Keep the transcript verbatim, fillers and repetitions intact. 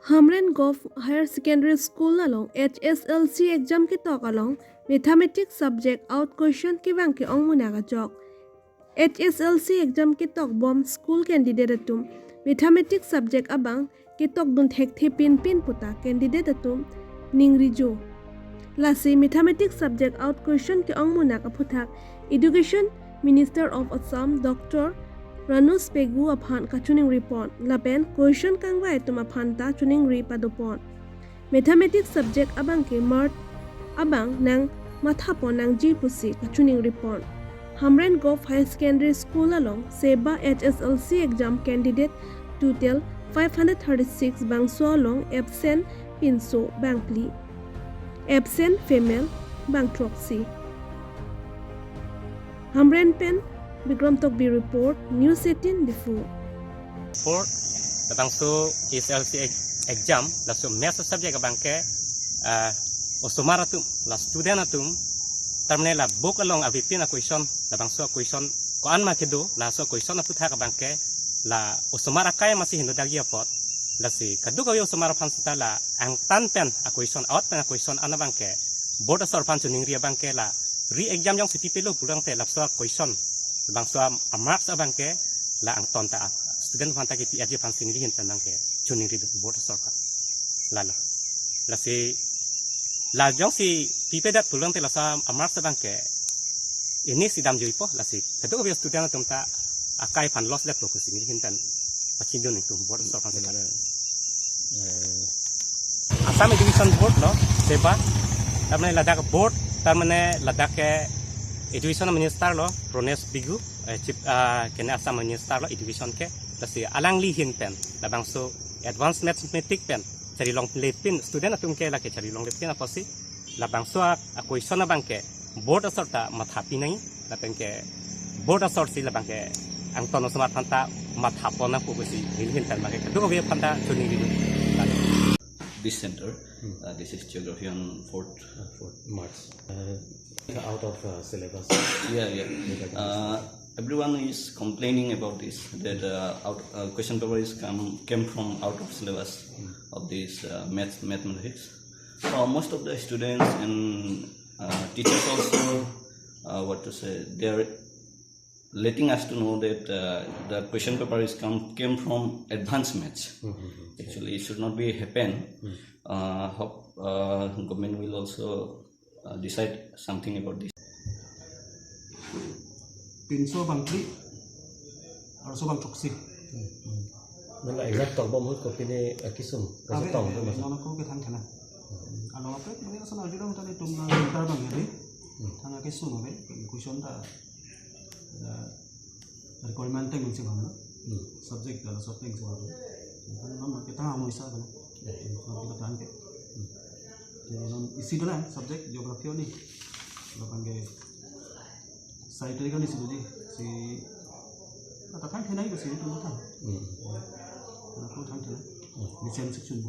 Hamren Govt Higher Secondary School along H S L C exam ketok along Mathematics subject out question kevang ke-ong munak ajok. H S L C exam ketok bom school candidate atum Mathematics subject abang ketok dun thekthe pinpin puta candidate atum ningri jo. Lasi Mathematics subject out question ke-ong munak aphuthak Education Minister of Assam Doctor Ranoj Pegu aphan kachiningri pon lapen question kangvai atum aphan ta chiningri pado pon. Mathematics subject abang ke mark abang nang matha pon nangji pusi kachiningri pon. Hamren Govt Higher Secondary School along seba H S L C exam candidate total five hundred thirty-six bangso along absent pinso bangphli, absent female bang throksi. Hamren pen Bikram Tokbi report, News eighteen Diphu. Four, labangso H S L C ex- exam, laso maths subject abang ke, ah, osomar atum, la student atum, tarmane la book along avepin a-question, labangso a-question ko-an ma kedo, laso a-question aphuthak abang ke, la osomar akai masi hendo dagi apot, lasi kadokave osomar aphan seta la angtan pen a-question, out pen a-question an abang ke, board asor aphan chiningri abang ke la re-exam jongsi pipelo pulangte laso a-question, labangso a-marks abang ke la angtan ta student aphan ta kepi aji aphan si neli ahin pen abang ke chiningri board asor ka. Lalo. Lasi la jongsi pipedet pulangte laso a-marks abang ke ini si damjuipo, lasi kadokave student atum ta akai aphan loss detpo pusi neli ahin pen pachindun ingtung board asor aphan seta. Eh, Assam Education Board lo, seba, tarmane ladak board, tarmane ladak ke Education Minister lo, Ranoj Pegu, eh, Chief, ah, kene Assam Minister lo, Education ke, lasi alangli ahin pen, labangso advance mathematics pen, chari longlepin, student atum ke lake chari longlepin apotsi, labangso a, a-question abang ke, board asor ta matha pinang, lapen ke board asor si labang ke angtan osomar aphan ta matha pon nangpo pusi neli ahin pen abang ke kadokave aphan ta chiningri. This center, uh, this is geography on fourth. Fourth March. Uh, out of uh, syllabus. Yeah, yeah. Uh, everyone is complaining about this, that uh, out, uh, question paper is come came from out of syllabus of this uh, math mathematics. Uh, most of the students and uh, teachers also, uh, what to say, they're letting us to know that uh, the question paper is come came from advanced maths. Actually, it should not be happen. Uh, hope uh, government will also uh, decide something about this. Pinso bangphli, arloso bang throksi. Nang exam tok bom ahut kopine akisung, Abe, kasutong abe, tu masa. Nono ko kethan khana. Alo ape, mane asal arjudam tadi tum na intar bang ya, tang akisung abe, question ta, eh, requirement teng si bang, subject ta subject si bang. Kan non kita hamu isa kan. Kita than ke. Jadi non isi dona subject geography ni. Lapan ke sai tadi kan isi dona si. Kata than kena itu sih itu kan. Aku than kena. Di sen section